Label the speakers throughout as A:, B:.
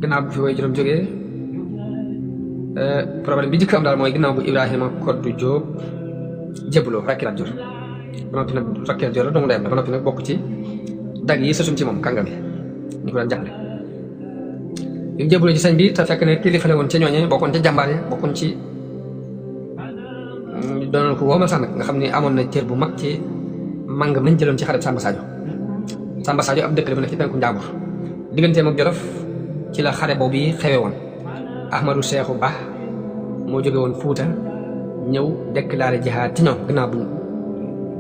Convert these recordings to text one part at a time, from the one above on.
A: gannaaw bu fi way juróom jógee problème bi njëkk am daal mooy ginnaaw bu Ibrahima Koddu Jóob jébbaloo rakki Lat Joor ba noppi nag rakki Lat Joor la dong ndeyam la ba noppi nag bokk ci dag yi sësuñ ci moom kàngam yi ñu ko daan jàppale bi mu jébbaloo ci sëñ bi te fekk ne kilifa la woon ca ñooñe bokkoon ca jàmbaar yi bokkoon ci doonoon ko woomal sax nag nga xam ne amoon na cër bu mag ci màng mañ jëloon ci xareb Samba Sadio ab dëkk dafa nekk ci penku Njaambur digganteem ak Jolof ci la xare boobu yi xewe woon Ahmadou Seexu Ba moo jóge woon Fuuta ñëw déclaré jihaad ci ñoom gannaaw bu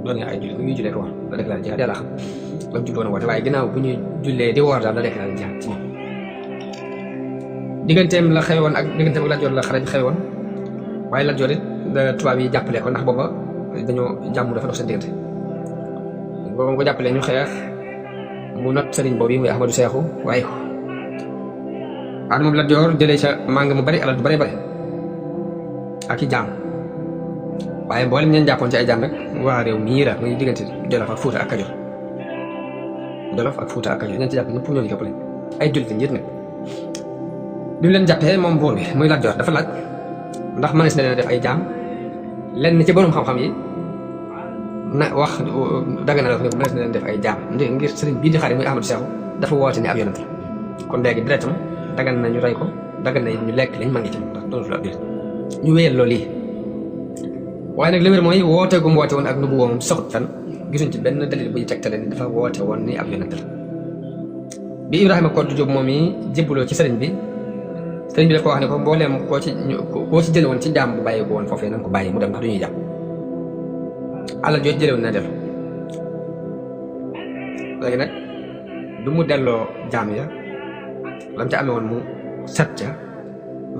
A: doonee ay jullit bu ñuy jullee ko war la déclaré jihaad yàlla xam la mu jubloon a woote waaye gannaaw bu ñuy jullee di woor daal la déclaré jihaad ci ñoom digganteem la xewe woon ak digganteem ak Lat Joor la xare bi xewe woon waaye Lat Joor it tubaab yi jàppale ko ndax booba dañoo jàmm dafa dox seen diggante booba ko jàppalee ñu xeex mu not sëriñ boobu yi muy Ahmadou Seexu waaye ko waaye moom Lat Joor jëlee ca màng mu bari alal du bari bari ak i jaam waaye mboolem ñeen jàppoon ci ay jaam rek waa réew mii la muy diggante Jolof ak Fuuta ak Kajoor ñeen ci jàpp ñëpp ñoo ñu jàppale ay jullit lañ yit nag bi mu leen jàppee moom buur bi muy Lat Joor dafa laaj ndax mënees na leen def ay jaam lenn ci borom xam-xam yi na wax dagg na la ko ne mënees na leen def ay jaam ngir sëriñ bii di xare muy Ahmadou Seexu dafa woote ne ab yonent la kon léegi directement dagan na ñu rey ko dagan na ñu lekk liñ màngi ci ndax doonu la ab yonent ñu wéyal loolu yi waaye nag li wér mooy woote gu mu woote woon ak nu bu woon saxut fan gisuñ ci benn dalil bu ñu tegtale ni dafa woote woon ni ab yonent la bi Ibrahima Koddu Jóob moom yi jébbaloo ci sëriñ bi daf ko wax ne ko mbooleem koo ci jële woon ci jaam bu bàyyi ko woon foofee nañ ko bàyyi mu dem ndax du ñuy jàpp alal jooju jële woon na dellu léegi nag du mu delloo jaam ya lam ca amee woon mu set ca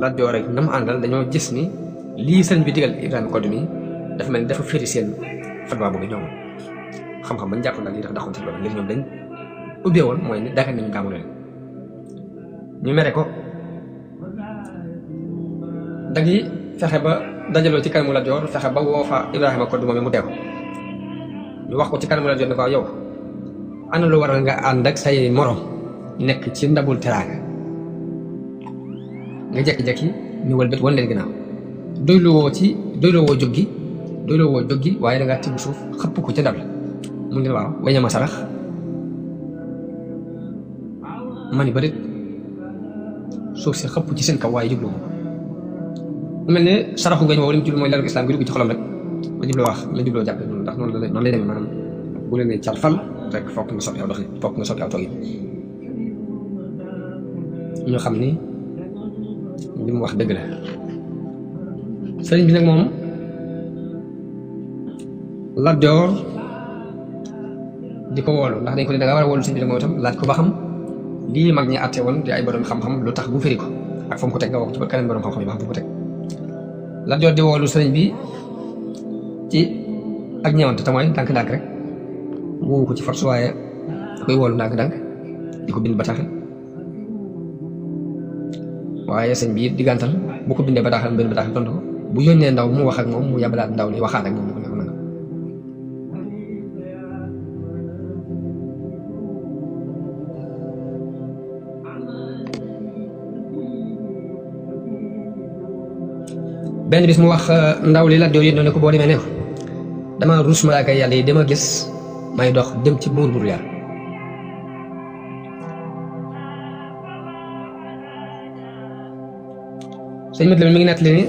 A: Lat Joor rek na mu àndal dañoo gis ni lii sëriñ bi digal Ibrahima Koddu mi dafa mel ni dafa féri seen fatwa boobu ñoom xam-xam bañ jàpp nag lii dafa daxoon ci loolu ngir ñoom dañ ubbee woon mooy ni dagan nañu jaamu leen ñu mere ko dag yi fexe ba dajaloo ci kanamu Lat Joor fexe ba woo fa Ibrahima Koddu moom mu teew ñu wax ko ci kanamu Lat Joor ne ko yow ana lu waral nga ànd ak say morom nekk ci ndabul teraanga nga jekki-jekki ñu wëlbët wan leen ginnaaw doyloo woo jóg gi waaye da ngaa tibb suuf xëpp ko ca ndab la mu ne waaw weñama sarax ma ni bërit suuf si xëpp ci seen kaw waaye jublu mu mel ne saraxu nga ñu woo li mu jublu mooy leeru islam gi dugg ci xolam rek la jubloo jàppe noonu ndax noonu lay demee maanaam bu leen ne cal fal rek fokk nga soppi aw doxi fokk nga soppi aw toog yi ñu xam ni li mu wax dëgg la sëriñ bi nag moom Lat Joor di ko woolu ndax dañ ko ne da nga war a woolu sëriñ bi nag moom itam laaj ko ba xam lii mag ñi àtte woon di ay borom xam-xam lu tax bu firi ko ak fa mu ko teg nga wax ci keneen borom xam-xam yi ba xam fu mu ko teg Lat Joor di woolu sëriñ bi ci ak ñëwante te mooy ndànk-ndànk rek woowu ko ci force waaye da koy woolu ndànk-ndànk di ko bind bataaxal waaye sëñ bi diggantal bu ko bindee bataaxal benn bataaxal tontu ko bu yónnee ndaw mu wax ak moom mu yabalaat ndaw li waxaat ak moom mu ko nekk nanga benn bis mu wax ndaw li Lat Joor yónnee ne ko boo demee ne ko dama ruus malaaka yàlla yi dama gis may dox dem ci buur yàlla sëñ mat la mi ngi nettali ni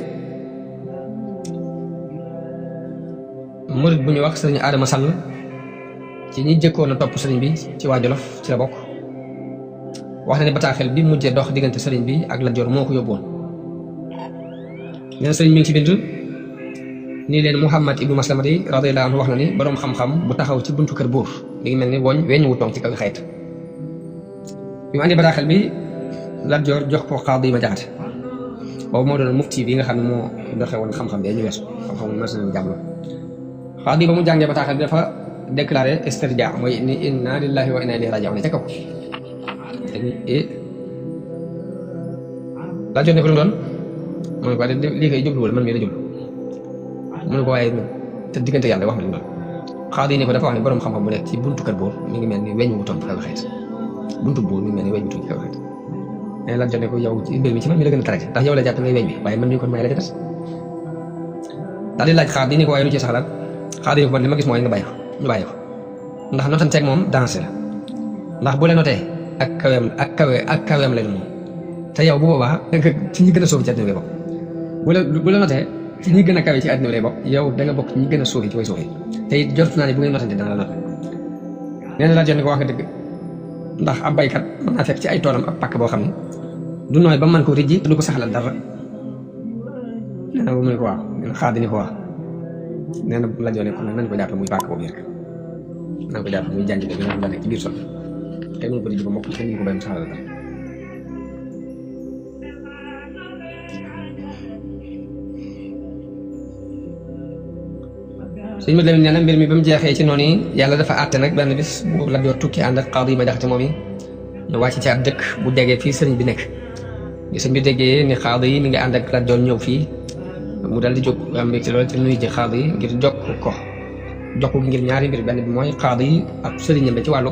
A: murit bu ñu wax sëriñ Adama Sall ci ñi jëkkoon a topp sëriñ bi ci waa Jolof ci la bokk wax na ne bataaxel bi mujjee dox diggante sëriñ bi ak Lat Joor moo ko yóbbuwoon nee na sëriñ mi ngi ci bind nii leen Muhammad ibnu Maslamati radiyallahu anhu wax na ni boroom xam-xam bu taxaw ci buntu kër buur mi ngi mel ni weñ wu toog ci kaw xayt bi mu andi bataaxel bi Lat Joor jox ko Xaadi ma Jaxate boobu moo doon mufti bi nga xam ne moo doxee woon xam-xam bi ñu weesu xam-xam mën nañu jàmm la Xaadi ba mu jàngee bataaxel bi dafa déclaré istirja mooy ni inna lillahi wa inna ilayhi raji'un ca kaw Lat Joor ne ko lu doon mu ne ko lii koy jubluwul man mii la jublu mu ne ko waaye te diggante yàlla wax ma li mu doon Xaadi ne ko dafa wax ne borom xam-xam bu nekk ci buntu kër buur mi ngi mel ni weñ wu toog ci kaw xeet buntu buur mi ngi mel ni weñ wu toog ci kaw xeet mais Lat Joor ne ko yow ci mbir mi ci man mi la gën a traité ndax yow la jàpp ngay weñ bi waaye man mii kon may la ca des daal di laaj Xaadi ni ko waaye lu ci sa xalaat Xaadi ni ko man li ma gis mooy nga bàyyi ko ñu bàyyi ko ndax notanteeg moom dansé la ndax bu la notee ak kaweem lay moom te yow bu boobaa danga ci ñi gën a suufi ci àddina bi bokk bu la notee ci ñi gën a kawe ci àddina bi lay bokk yow da nga bokk ci ñi gën a suufi ci way suufi te it jot naa ne bu ngeen notante dana la not nee na Lat Joor ni ko wax nga dëgg ndax ab baykat mën naa fekk ci ay toolam ak pàkk boo xam ne du nooy ba mën ko rijji du ko saxalal dara nee na bu mu ne ko waaw nee na Xaadi ni ko waaw nee na Lat Joor ne ko nag nañ ko jàpp muy pàkk boobu yëg nañ ko jàpp muy jànj bi nga xam ne nekk ci biir sol te mënu ko rijji ba mokk te mënu ko bay mu saxalal dara sëñ Mat Lamin nee na mbir mi ba mu jeexee ci noonu yi yàlla dafa àtte nag benn bis bu Lat Joor tukki ànd ak Xaadi ma jaxate moom yi ñu wàcc ci ab dëkk bu jegee fii sëriñ bi nekk bi sëñ bi déggee ni Xaadi yi mi ngi ànd ak Lat Joor ñëw fii mu dal di jóg am mbég ci loolu ci nuyu ji Xaadi yi ngir jox ko ngir ñaari mbir benn bi mooy Xaadi yi ak sëriñam ci wàllu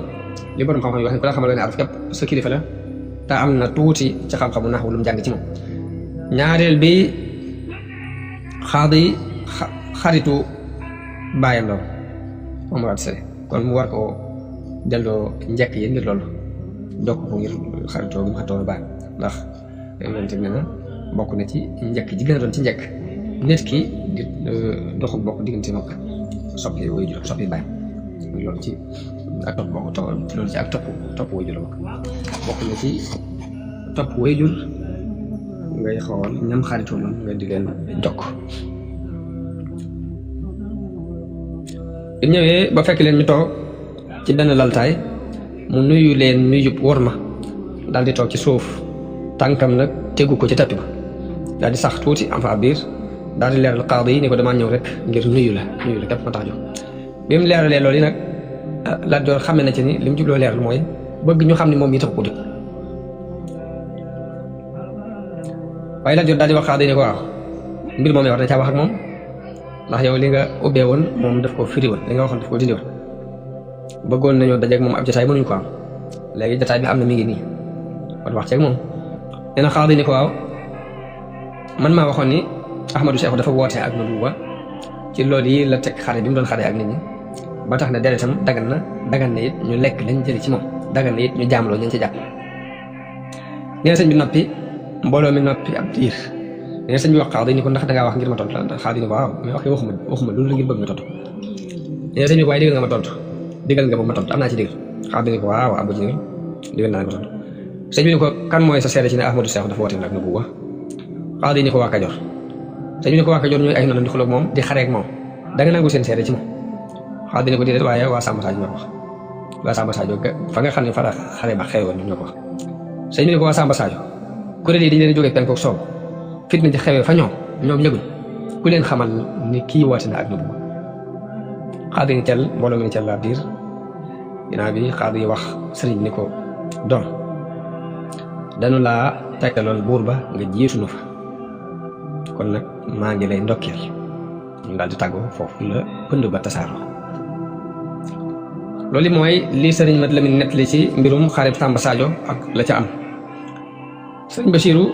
A: li borom xam-xam yi wax ne ku la xamal ne araf képp sa kilifa la te am na tuuti ci xam-xamu naxwu lu mu jàng ci moom ñaareel bi Xaadi yi xaritu bàyyam loolu moom war a kon mu war koo delloo njëkk yi ngir loolu jokk ko ngir xaritoo gi mu xaritoo bàyyam ndax moom tamit nee na bokk na ci njëkk ji gën a doon ci njëkk nit ki di doxul bokk diggante mag soppi way jur soppi bàyyam loolu ci ak topp bokk loolu ci ak topp way jur la bokk na ci topp way jur ngay xool ñam xaritoo loolu nga di leen jokk bi ñëwee ba fekk leen ñu toog ci benn laltaay mu nuyu leen nuyu wor ma daal di toog ci suuf tànkam nag tegu ko ci tappi ba daal di sax tuuti am fa ab biir daal di leeral Xaadi yi ni ko damaa ñëw rek ngir nuyu la képp ma tax jóg bi mu leeralee loolu yi nag Lat Joor xamee na ci ni li mu jubloo leeral mooy bëgg ñu xam ne moom yi tax ko jóg waaye Lat Joor daal di wax Xaadi yi ni ko waaw mbir moom war na caa wax ak moom ndax yow li nga ubbee woon moom daf ko firi woon li nga waxoon daf ko dindi woon bëggoon nañoo dajeeg moom ab jotaay mënuñ ko am léegi jotaay bi am na mi ngi nii kon wax ceeg moom nee na Xaadi ni ko waaw man maa waxoon ni Ahmadou Cheikh dafa woote ak nubuwa ci loolu yi la teg xare bi mu doon xare ak nit ñi ba tax na deretam dagan na it ñu lekk lañ jëli ci moom dagan na it ñu jaamloo ñu ci jàpp nee na sëñ bi noppi mbooloo mi noppi ab diir nee na sëñ bi wax Xaadi ni ko ndax dangaa wax ngir ma tontu la Xaadi ni ko waaw mais wax waxuma loolu ngir bëgg nga tontu nee na sëñ bi ko waaye digal nga ma tontu am naa ci digal Xaadi ni ko waaw am ci digal naa ma tontu sëñ bi ni ko kan mooy sa seede ci ne Ahmadou Cheikh dafa woote ak nubuwa Xaadi ni ko waa Kajoor sëñ bi ni ko waa Kajoor ñooy ay noonu di xuloog moom di xareeg moom da nga nangu seen seede ci moom Xaadi ni ko déedéet waaye waa Samba Sadio ñoo ko wax waa Samba Sadio fa nga xam ne fa la xare ba xewoon ñoo ko wax sëñ bi ni ko waa Samba Sadio kuréel yi dañu leen jógee penku ak soow fitna ji xewee fa ñoom ñëguñ ku leen xamal ni kii woote na ak nubuwa Xaadi ni tel mbooloo mi ni tel la biir ginnaaw bi Xaadi wax sëriñ ni ko doom dañu laa tekkaloon buur ba nga jiitu nu fa kon nag maa ngi lay ndokkeel ñu daal di tàggoo foofu la pënd ba tasaaroo loolu mooy li sëriñ Mat Lamin nettali ci mbirum xareb Samba Sadio ak la ca am sëriñ Basiiru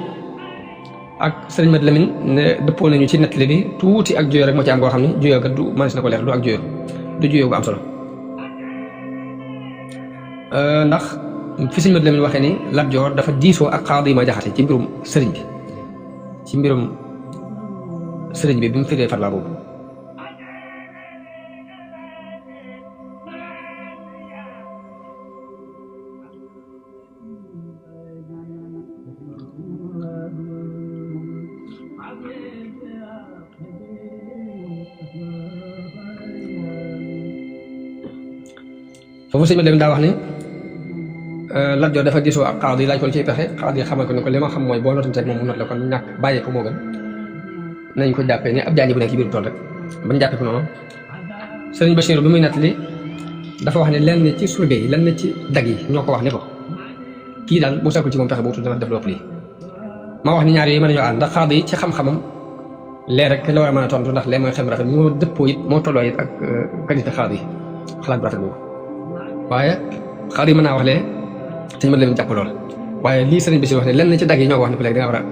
A: ak sëriñ Mat Lamin ne dëppoo nañu ci nettali bi tuuti ak juyoo rek moo ci am goo xam ne juyoo ga du mënees na ko leer du ak juyoo du juyoo gu am solo ndax fi sëriñ Mat Lamin waxee ni Lat Joor dafa diisoo ak Xaadi ma jaxate ci mbirum sëriñ bi bi mu firee farla boobu foofu sëñ Mat Lamin daa wax ni Lat Joor dafa diisoo ak Xaadi laaj ko lu ciy pexe Xaadi xamal ko ne ko li ma xam mooy boo notanteeg moom mu not la kon ñàkk bàyyi ko moo gën nañ ko jàppee ne ab jaañi bu nekk ci biir tool rek bañ jàppee ko noonu sëriñ Bachir bi muy nettali dafa wax ne lenn ci surga yi lenn ci dag yi ñoo ko wax ne ko kii daal bu sakkul ci moom pexe bu wutul dana def lu ëpp lii ma wax ni ñaar yooyu mën nañoo ànd ndax Xaadi yi ci xam-xamam lee rek la war a mën a tontu ndax lee mooy xel mu rafet moo dëppoo it moo tolloo it ak qualité Xaadi yi xalaat bu rafet boobu waaye Xaadi yi mën naa wax lee sëñ Mat Lamin jàpp lool waaye lii sëriñ bi si wax ne lenn ci dag yi ñoo ko wax ne ko léegi da nga war a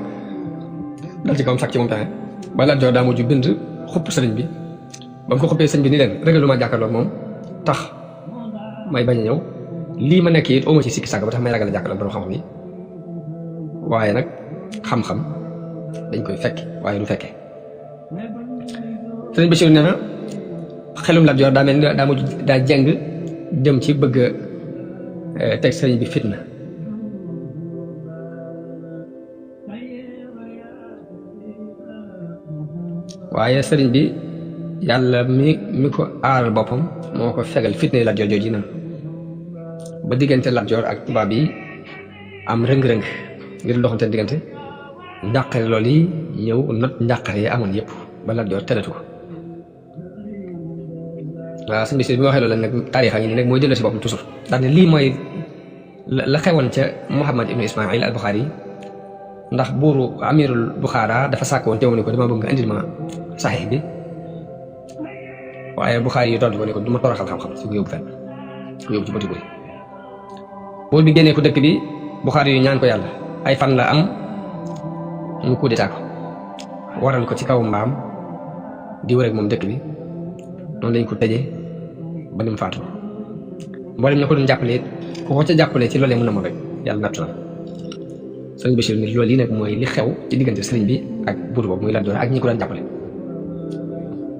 A: dal ci kawam sàkk ci moom pexe ba Lat Joor daa mujj bind xupp sëriñ bi ba mu ko xuppee sëriñ bi ni leen ragalu ma jàkkaarloo moom tax may bañ a ñëw lii ma nekk it oma ci sikki sàkk ba tax may ragal a jàkkaarloo borom xam-xam yi waaye nag xam-xam dañ koy fekk waaye du fekkee sëriñ Bachir nee na xelum Lat Joor daa mel ni daa mujj daa jeng jëm ci bëgg a teg sëriñ bi fitna waaye sëriñ bi yàlla mi ko aaral boppam moo ko fegal fitna yi Lat Joor jooju na ba diggante Lat Joor ak tubaab yi am rëng-rëng ngir doxante diggante njàqare loolu yi ñëw not njàqare yi amoon yëpp ba Lat Joor tëddatu ko waaw sëñ bi si bi ma waxee loolu nag taarix a ngi nii nag mooy delloo si boppam toujours ndax ne lii mooy la xewoon ca Muhammad ibnu Ismail al Buxaari yi ndax buuru amirul Buxaara dafa sàkk woon teewu ne ko dama bëgg nga indil ma saxiix bi waaye Buxaari yi tontu ko ne ko du ma toroxal xam-xam su ko yóbbu fenn su ko yóbbu ci bëti boy buur bi génnee ko dëkk bi Buxaari yu ñaan ko yàlla ay fan la am mu coup d'état ko waral ko ci kaw mbaam di wër ak moom dëkk bi noonu lañ ko tëjee ba ni mu faatu mboolem ña ko doon jàppale ku ko ca jàppale ci loolee mën na moom rek yàlla nattu na sëriñ Bachir ni loolu yi nag mooy li xew ci diggante sëriñ bi ak buur boobu muy Lat Joor ak ñi ko daan jàppale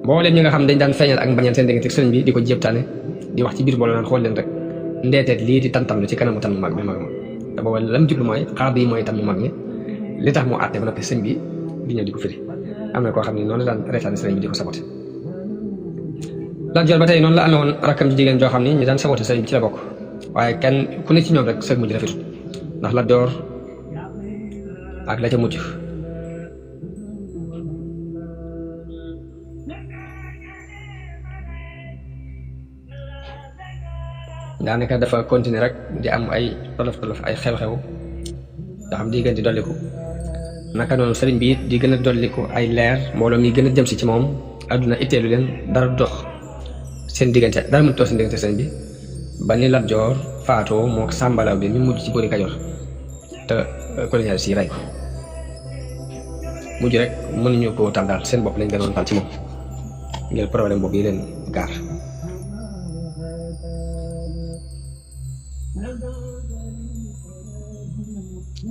A: mboolem ñi nga xam dañ daan feeñal ak mbañeel seen diggante sëriñ bi di ko jéptaane di wax ci biir mbooloo naan xool leen rek ndeeteet lii di tantamlu ci kanamu tan mu mag mi mag ma te booba lam jublu mooy xaar bi mooy tan mu mag mi li tax mu àtte ba noppi sëñ bi di ñëw di ko firi am na koo xam ne noonu la daan reetaane sëriñ bi di ko saboté Lat Joor ba tey noonu la amee woon rakkam ji jigéen joo xam ni ñu daan saboté sëriñ bi ci la bokk waaye kenn ku ne ci ñoom rek sëg mujj rafetut ndax Lat Joor ak la ca mujj daanaka dafa continuer rek di am ay tolof ay xew-xew nga xam di gën di dolliku naka noonu sëriñ bi it di gën a dolliku ay leer mbooloo mi gën a jëm si ci moom àdduna itteelu leen dara dox seen diggante dara mënut dox seen diggante sëriñ bi ba ni Lat Joor faatoo moo sàmbalaw bi mi mujj ci boori Kajoor te colonial si rey ko mujj rek mënuñu koo tal daal seen bopp lañ gënoon tal ci moom ngir problème boobu yi leen gaar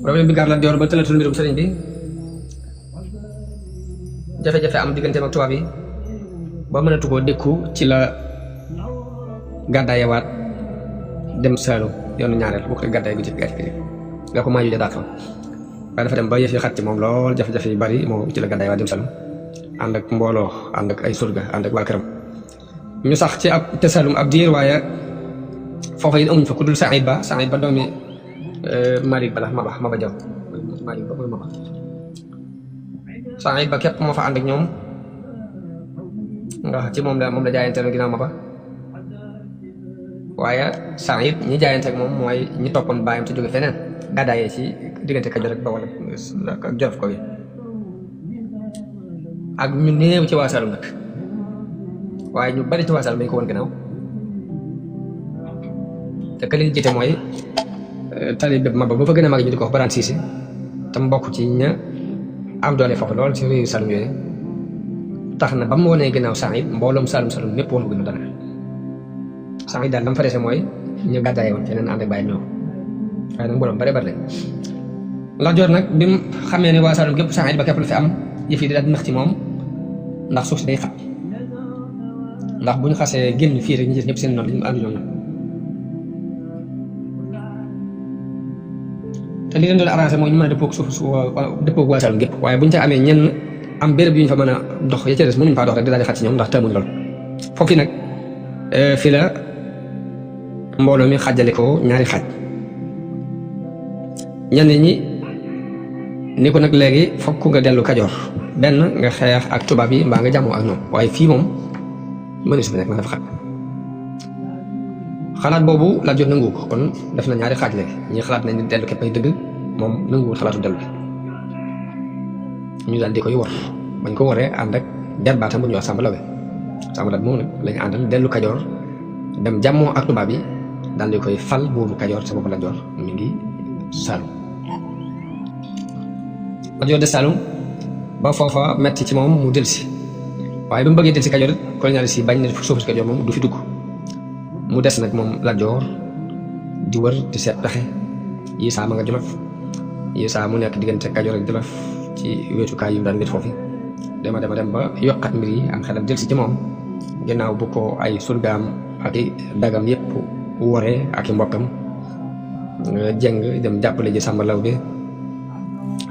A: problème bi gaar Lat Joor ba tëlatul mbirum sëriñ bi jafe-jafe am diggante ak tubaab yi ba mënatu koo dékku ci la gàddaayewaat dem Saalum yoonu ñaareel bu ko gàddaay bi ci gàtt gi nga ko maaju ja daat waaye dafa dem ba yëf yi xat ci moom lool jafe-jafe yu bari moo ci la gàddaayewaat dem Saalum ànd ak mbooloo ànd ak ay surga ànd ak waa këram ñu sax ci ab te Saalum ab diir waaye foofa yi amuñ fa ku dul Saïd Ba doomi Malick Ba la Maba Jaw Malick Ba mooy Maba Saïd Ba képp moo fa ànd ak ñoom nga ci moom la jaayanteel ginnaaw Maba waaye Saïd ñi jaayante ak moom mooy ñi toppoon bàyyam te jóge feneen gàddaayee ci diggante Kajoor ak Bawol ak Jolof ko bi ak ñu néew ci waa Saalum nag waaye ñu bari ci waa Saalum dañ ko woon ginnaaw te ka leen jiite mooy talibé Maba ba fa gën a mag ñu di ko wax Baraan Siise te mbokk ci ña am doole foofu lool ci réewu Saalum yooyu tax na ba mu wonee ginnaaw Saïd mbooloom Saalum mépp woon ko gën a dara Saïd daal lam fa dese mooy ñu gàddaaye woon feneen ànd ak bàyyi ñoo waaye nag mbooloom bare bare lañ Lat Joor nag bi mu xamee ne waa Saalum gépp Saïd Ba képp la fi am yëf yi daal di nax ci moom ndax suuf si day xat ndax bu ñu xasee génn fii rek ñu gis ñëpp seen noonu lañu ànd ñooñu te li leen doon arrangé mooy ñu mën a dëppoog suuf dëppoog waa Saalum gépp waaye bu ñu ca amee ñenn am béréb yu ñu fa mën a dox ya ca des mënuñu faa dox rek di daal di xat ci ñoom ndax tëmuñ lool foofu nag fi la mbooloo mi xàjjale ko ñaari xaaj ñenn ñi ni ko nag léegi fokk nga dellu Kajoor benn nga xeex ak tubaab yi mbaa nga jàmmoo ak ñoom waaye fii moom mënu si fi nekk na dafa xat xalaat boobu Lat Joor nangu ko kon def na ñaari xaaj léegi ñi xalaat nañ ni dellu képp ay dëgg moom nanguwul xalaatu dellu ñu daal di koy war bañ ko waree ànd ak jarbaatam bu ñuy wax Samba Laobé moom nag lañu àndal dellu Kajoor dem jàmmoo ak tubaab yi daal di koy fal buuru Kajoor sa bopp Lat Joor mi ngi Saalum Lat Joor des Saalum ba foofa metti ci moom mu delsi waaye ba mu bëggee delsi Kajoor colonialiste yi bañ ne suufu si Kajoor moom du fi dugg mu des nag moom Lat Joor di wër di seet pexe yi saa ma nga Jolof yi saa mu nekk diggante Kajoor ak Jolof ci wetukaay yu daan wét foofu dem ba yokkat mbir yi am xelam delsi ci moom ginnaaw bu ko ay surgaam ak i dagam yëpp woree ak i mbokkam jeng dem jàppale ji Sàmba Lawbe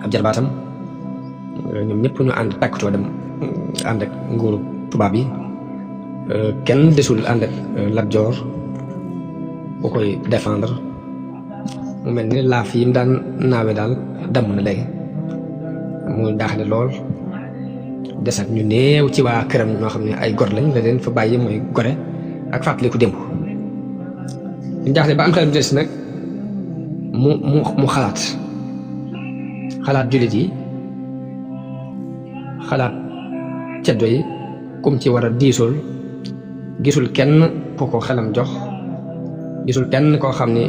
A: ab jarbaatam ñoom ñëpp ñu ànd takkatoo dem ànd ak nguuru tubaab yi kenn desul ànd ak Lat Joor bu koy défendre mu mel ni laaf yi mu daan naawe daal damm na léegi mu jaaxle lool des ak ñu néew ci waa këram ñoo xam ne ay gor lañ la leen fa bàyyi mooy gore ak fàttaliku démb ñu jaaxle ba am xelam des nag mu xalaat jullit yi xalaat ceddo yi kum ci war a diisul gisul kenn ku ko xelam jox gisul kenn koo xam ne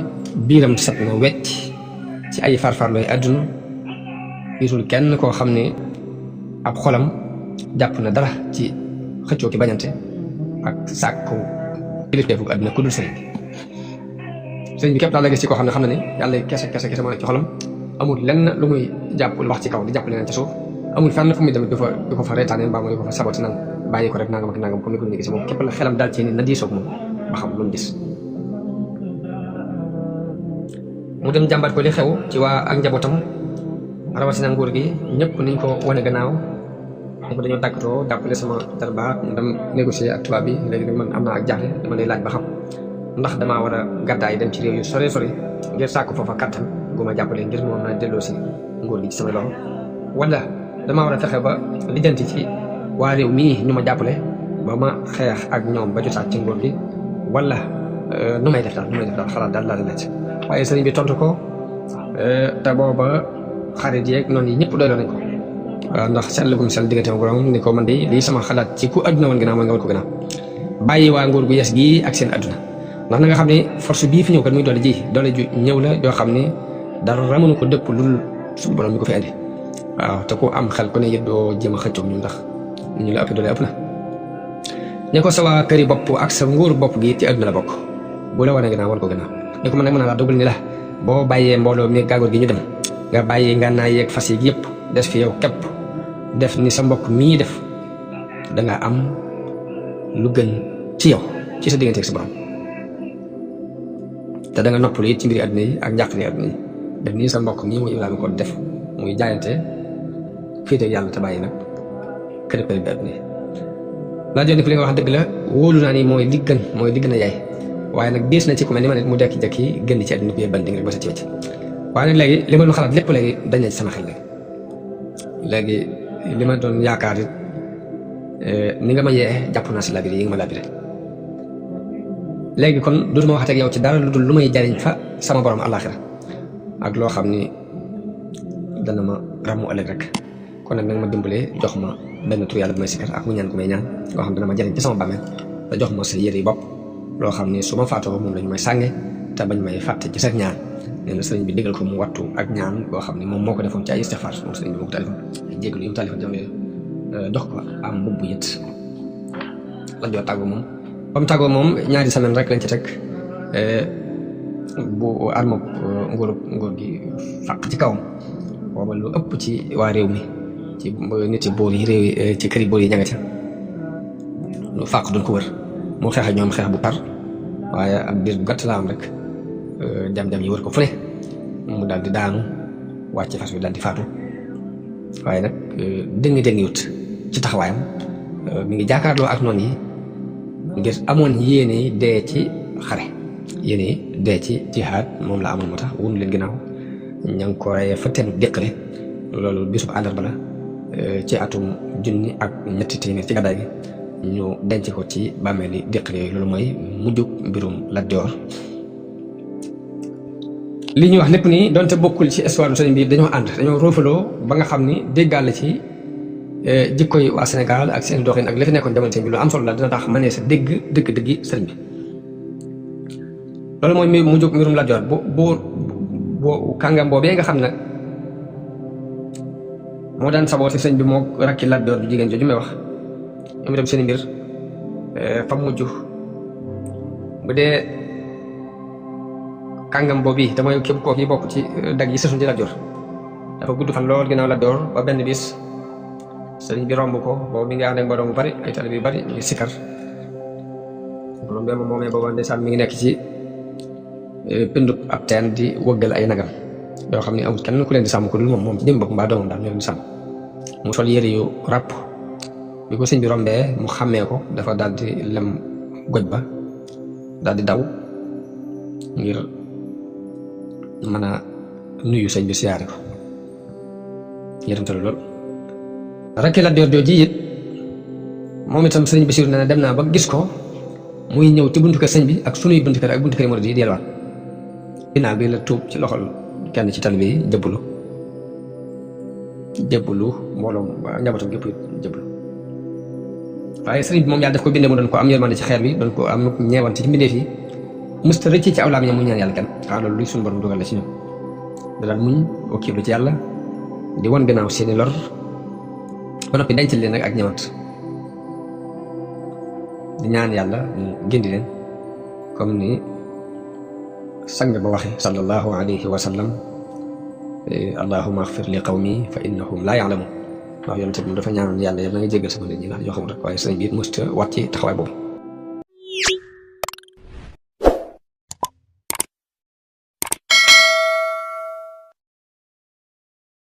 A: biiram set na wecc ci ay farfarlooy àdduna gisul kenn koo xam ne ab xolam jàpp na dara ci xëccoo ki bañante ak sàkku kilifteefu àdduna ku dul sëriñ bi képp daal la gis ci koo xam ne xam na ne yàlla kese moo nekk ci xolam amul lenn lu muy jàpp wax ci kaw di jàpp leneen ci suuf amul fenn fu muy dem di ko fa reetaane mbaa mu di ko fa saboté nang bàyyi ko rek nangam ak nangam comme ni ko ñu gis moom képp la xelam daal ci ni na diisoog moom ba xam lu mu gis mu dem jàmbat ko li xew ci waa ak njabootam rawatina nguur gi ñëpp niñ ko wane gannaaw ni ko dañoo tàggatoo jàppale sama jarbaat mu dem négocier ak tubaab bi léegi man am naa ak jaaxle dama lay laaj ba xam ndax damaa war a gàddaay dem ci réew yu sore ngir sàkku foofa kattan gu ma jàppale ngir moom na delloo si nguur gi ci sama loxo wala damaa war a fexe ba lijjanti ci waa réew mii ñu ma jàppale ba ma xeex ak ñoom ba jotaat ci nguur gi wala nu may def daal xalaat daal laa di laaj waaye sëriñ bi tontu ko te booba xarit yeeg noonu yi ñëpp doyloo nañ ko waaw ndax seetlu gum sell diggante borom ni ko man de lii sama xalaat ci ku adduna woon ginnaaw mooy nga woon ko ginnaaw bàyyi waa nguur gu yes gii ak seen adduna ndax na nga xam ne force bii fi ñëw kat muy doole ju ñëw la yoo xam ne dara mënu ko dëpp lul suñu borom mi ko fi andi waaw te ku am xel ku ne yit doo jéem a xëccoog ñu ndax ñu la ëpp doole ëpp na ne ko sa waa këri bopp ak sa nguur bopp gi ci adduna la bokk bu la wane ginnaaw war ko ginnaaw ne ko man nag mën naa laa dogal ni la boo bàyyee mbooloo mi gàggoor gi ñu dem nga bàyyi ngànnaay yeeg fas yi yëpp des fi yow képp def ni sa mbokk mii def danga am lu gën ci yow ci sa diggante ak sa borom te da nga noppalu it ci mbiri àdduna yi ak njàqare àdduna yi def nii sa mbokk mii muy Ibrahima ko def muy jaayante féete yàlla te bàyyi nag kër bi àdduna yi laa jox ni ko li nga wax dëgg la wóolu naa ni mooy li gën a yaay waaye nag diis na ci ku mel ni ma ne mu dekki-jekki gën ci àdduna bi yëpp bandi rek ba sa ci wecc waaye nag léegi li ma doon xalaat lépp léegi dañ na ci sama xel léegi li ma doon yaakaar it ni nga ma yee jàpp naa si labiré yi nga ma labiré léegi kon dootuma waxate ak yow ci dara lu dul lu may jariñ fa sama borom àllaaxira ak loo xam ni dana ma ràmmu ëllëg rek kon nag nag ma dimbalee jox ma benn tur yàlla bu may sikkar ak mu ñaan gu may ñaan loo xam dana ma jariñ ci sama bàmmeel te jox ma sa yére yi bopp loo xam ni su ma faatoo moom lañu may sànge te bañ may fàtte ci sa ñaan nee na sëriñ bi digal ko mu wattu ak ñaan boo xam ni moom moo ko defoon ci ay istixfaar moom sëriñ bi moo ko taalifoon jégalu yi mu taalifoon jamono jox ko am mbubb yët la joo tàggu moom ba mu tàggoo moom ñaari semaine rek lañ ci teg bu armob nguur gi fàq ci kawam booba lu ëpp ci waa réew mi ci nit yi boor yi réew yi ci kër yi boor yi ña nga ca lu fàq doon ko wër mu xeex ak ñoom xeex bu tar waaye ak biir bu gàtt la am rek jam-jam yi wër ko fu ne mu daal di daanu wàcc fas bi daal di faatu waaye nag dëngi wut ci taxawaayam mi ngi jaakaarloo ak noonu yi ngir amoon yéene dee ci xare yéene dee ci jihaad moom la amoon moo tax wunu leen ginnaaw ña ngi ko reyee fa teen déqale loolu bisub àllarba la ci atum 1300 ci gàddaay gi ñu denc ko ci bàmmeeli déqale yooyu loolu mooy mujjug mbirum Lat Joor li ñuy wax lépp nii donte bokkul ci histoire du sëriñ bi dañoo ànd dañoo roofaloo ba nga xam ni déggal ci jikko yi waa Sénégal ak seen doxin ak li fi nekkoon jamono sëriñ bi lu am solo la dina tax mënee sa dëgg-dëggi sëriñ bi loolu mooy mu jóg mbirum Lat Joor bu kàngam boobee nga xam nag moo daan saboote sëñ bi moo rakki Lat Joor ju jigéen jooju may wax ñoom itam seen mbir fa mujj bu dee kàngam boobu yi te mooy képp koo fi bokk ci dag yi sësuñ ci Lat Joor dafa gudd fan lool ginnaaw Lat Joor ba benn bis sëriñ bi romb ko boobu mi ngi ànd ak mbooloo mu bari ay talib yu bari ñu ngi sikkar loolu moomee booba ndeysaan mi ngi nekk ci pindub ab teen di wëggal ay nagam yoo xam ne amul kenn ku leen di sàmm ko dul moom ci jëm bopp mbaa doomam daal ñoo leen di sàmm mu sol yëre yu ràpp bi ko sëñ bi rombee mu xàmmee ko dafa daal di lem goj ba daal di daw ngir mën a nuyu sëñ bi siyaare ko yërëmtalu lool rakki Lat Joor jooji it moom itam sëñ Basiiru nee na dem naa ba gis ko muy ñëw ci buntu kër sëñ bi ak sunuy buntu kër ak buntu kër murid yi delluwaat ginnaaw bi la tuub ci loxol kenn ci talibé yi jëbbalu mbooloo njabootam gépp jëbbalu waaye sëriñ bi moom yàlla daf ko bindee mu doon ko am yërmande ci xeer bi doon ko am ñeewante ci mbindeef yi musta rëcc ci aw làmmiñam mu ñaan yàlla kenn xanaa loolu luy suñu borom dugal la ci ñoom da daan muñ wakkiilu ci yàlla di wan gannaaw seeni lor ba noppi denc leen nag ak ñëwant di ñaan yàlla mu gindi leen comme ni sang ba waxe sallallahu alayhi wa sallam allahumma axfir li qawmi fa innahum laa ya'lamun ndax yonent bi dafa ñaanoon yàlla yàlla na nga jéggal sama nit ñi ndax yoo xamul rek waaye sëriñ bi it mësta wat ci taxawaay boobu